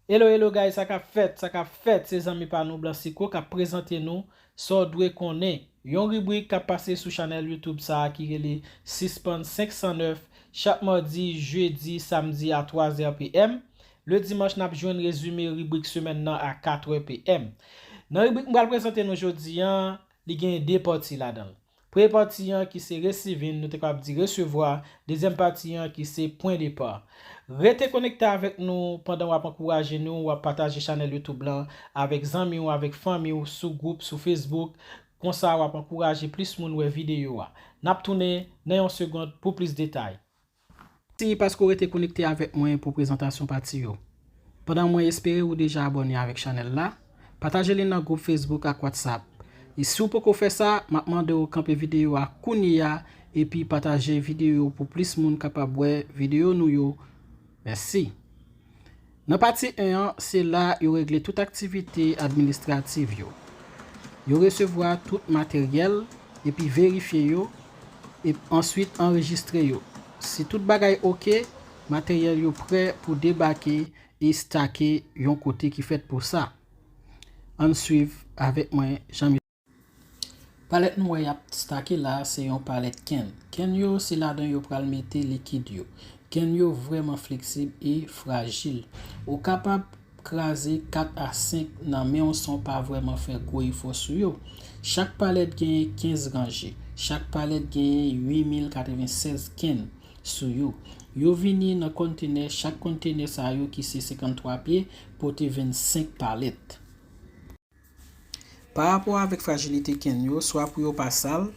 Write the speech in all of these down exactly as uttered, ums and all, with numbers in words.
Hello, hello guys, sa k ap fèt, sa k ap fèt, se zanmi pa nou Blansico k ap prezante nou sa w dwe konnen. Yon ribrik k ap pase sou chanèl YouTube sa a ki rele Sispann senk san nèf, chak madi, jedi, samdi a twa zè P M. Le dimanch, n ap jwenn rezime ribrik semèn nan a kat è P M. Nan ribrik m pral prezante nou jodi a, li gen de pati ladan l. Premye pati an ki se resivin, nou te kapab di resevwa, dezyèm pati an ki se pwen depa. Rete konekte avèk nou pandan w ap ankouraje nou, w ap pataje chanèl YouTube lan avèk zanmi w, avèk fanmi w, sou gwoup, sou Facebook. Konsa, w ap ankouraje plis moun wè videyo a. N ap tounen nan yon segond pou plis detay. Mèsi paske w rete konekte avèk mwen pou prezantasyon pati yo. Pandan mwen espere ou deja abòne avèk chanèl la, pataje li nan gwoup Facebook ak WhatsApp. E si w poko fè sa, m ap mande w kanpe videyo a kounye a epi pataje videyo pou plis moun kapab wè videyo nou yo. Mèsi. Nan pati en an, se la yo regle tout aktivite administrativ yo. Yo resevwa tout materyèl epi verifye yo, e answit anrejistre yo. Si tout bagay oke, materyèl yo prè pou debake e stake yon kote ki fèt pou sa. Ann swiv avèk mwen jan. Palèt nou wè y ap stake la a se yon palèt kenn. Kenn yo, se ladan yo pral mete likid yo. Kenn yo vrèman fleksib e frajil. Ou kapab kraze kat a senk nan men w san w pa vrèman fè gwo efò sou yo. Chak palèt genyen kenz ranje. Chak palèt genyen uit mil katrevennsèz kenn sou yo. Yo vini nan konntenè, chak konntenè sa yo ki se senkanntwa pye, pote vennsenk palèt. Pa rapò avèk frajilite kenn yo, swa pou yo pa sal,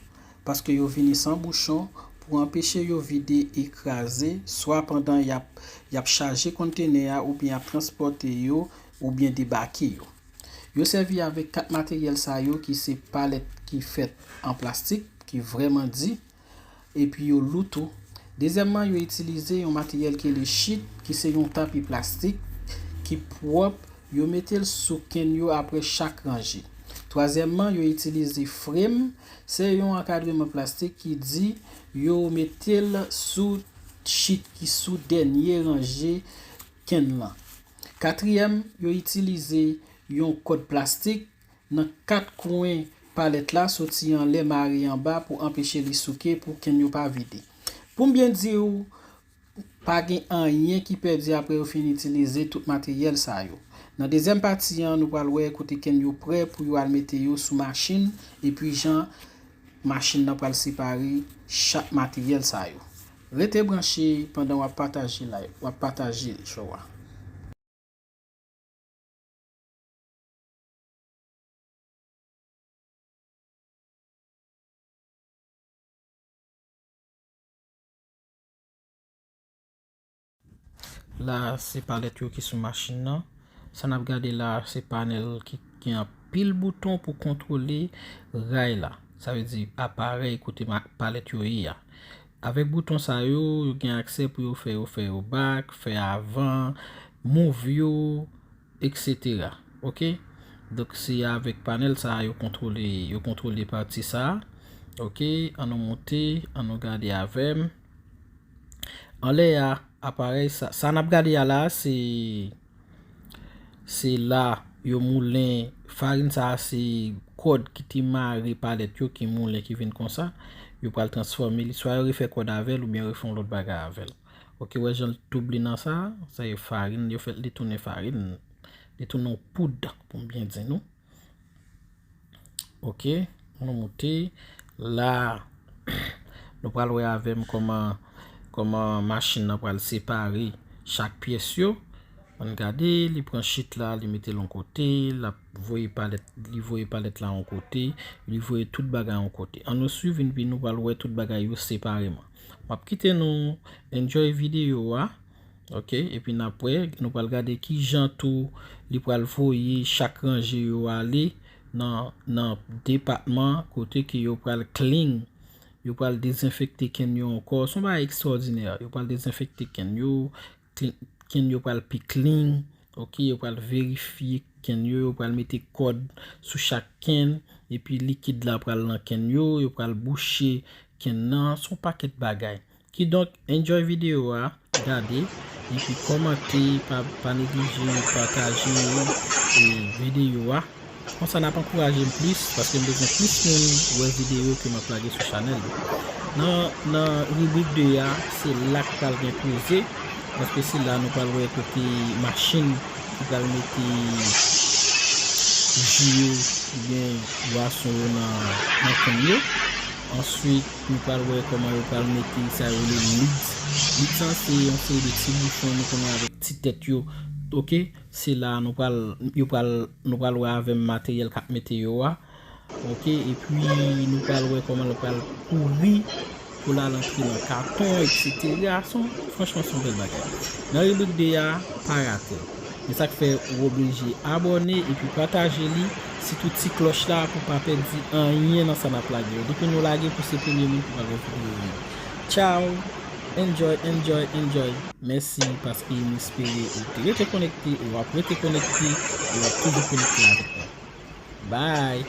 paske yo vini san bouchon, pou anpeche yo vide e kraze, swa pandan y ap, y ap chaje konntenè a oubyen y ap transpòte yo oubyen debake yo. Yo sèvi avèk kat materyèl sa yo ki se palèt ki fèt an plastik, ki vrèman di, epi yo lou tou. Dezyèmman, yo itilize yon materyèl ki rele chit, ki se yon tapi plastik ki pwòp, yo mete l sou kenn yo apre chak ranje. Twazyèmman, yo itilize frem, se yon ankadreman plastik ki di yo mete l sou chit ki sou dènye ranje kenn lan. Katriyèm, yo itilize yon kòd plastik nan kat kwen palèt la soti anlè mare anba pou anpeche li souke pou kenn yo pa vide. Pou m byen di w, pa gen anyen ki pèdi apre yo fin itilize tout materyèl sa yo. Nan dezyèm pati an, nou pral wè kote kenn yo prè pou yo al mete yo sou machin, epi jan machin nan pral separe chak materyèl sa yo. Rete branche pandan w ap pataje live, w ap pataje show a. La, se palèt yo ki sou machin nan. Sa n ap gade la, se panèl ki gen anpil bouton pou kontwole ray la. Sa vle di aparèy kote ma-, palèt yo ye a. Avèk bouton sa yo, yo gen aksè pou yo fè yo fè yo bak, fè avan, move yo, et cetera. Oke? Donk, se avèk panèl sa a yo kontwole, yo kontwole pati sa a. Oke? Ann nou moute, ann nou gade avè m. Anlè a, aparèy sa, sa n ap gade a la, se, se la yo moulen farin sa a, se kòd ki te mare palèt yo ki moulen ki vin konsa. Yo pral transfòme li, swa yo refè kòd avè l oubyen yo refè yon lòt bagay avè l. Oke, wè jan l touble nan sa, sa e farin, yo fè li tounen farin, li tounen yon poud, pou m byen di nou. Oke, nou moute. La, nou pral wè avè m kòman, kòman machin nan pral separe chak pyès yo. Ann gade, li pran chit la, li mete l yon kote, l ap voye palèt, li voye palèt la yon kote, li voye tout bagay yon kote. Ann nou swiv, epi nou pral wè tout bagay yo separeman. M ap kite nou enjoy videyo a. Oke, epi n ap wè, nou pral gade kijan tou li pral voye chak ranje yo ale nan, nan depatman kote ke yo pral clean, yo pral dezenfekte kenn yo ankò. Se yon bagay ekstwòdinè. Yo pral dezenfekte kenn yo, clean, kenn yo pral pi clean. Oke, yo pral verifye kenn yo, yo pral mete kòd sou chak kenn, epi likid la pral nan kenn yo, yo pral bouche kenn nan, se yon pakèt bagay. Kidonk, enjoy videyo a, gade, epi kòmante, pa, pa neglije pataje e videyo a. Konsa n ap ankouraje m plis, paske m bezwen plis moun wè videyo ke m ap lage sou chanèl yo. Nan, nan ribrik de a, se la k pral gen koze, paske se la nou pral wè kote machin ki pral mete ji yo oubyen bwason yo nan, nan kenn yo. Answit, nou pral wè kòman yo pral mete sa yo rele lids. Lids lan se yon seri de ti bouchon nou konnen avèk ti tèt yo. Oke, se la nou pral, yo pral, nou pral wè avè m materyèl k ap mete yo a. Oke, epi nou pral wè kòman l pral kouri pou l al antre nan katon, etsetera. Se yon, franchman, se yon bèl bagay. Nan ribrik de a, pa rate l. Men sa k fè ou oblije abòne epi pataje li, sitou ti klòch la pou pa pèdi anyen nan sa n ap lage yo. Depi nou lage, pou se premye moun ki pral wè videyo yo. Tchao! Enjoy, enjoy, enjoy! Mèsi paske m espere ou te rete konekte e w ap rete konekte e w ap toujou konekte avèk nou. Bye!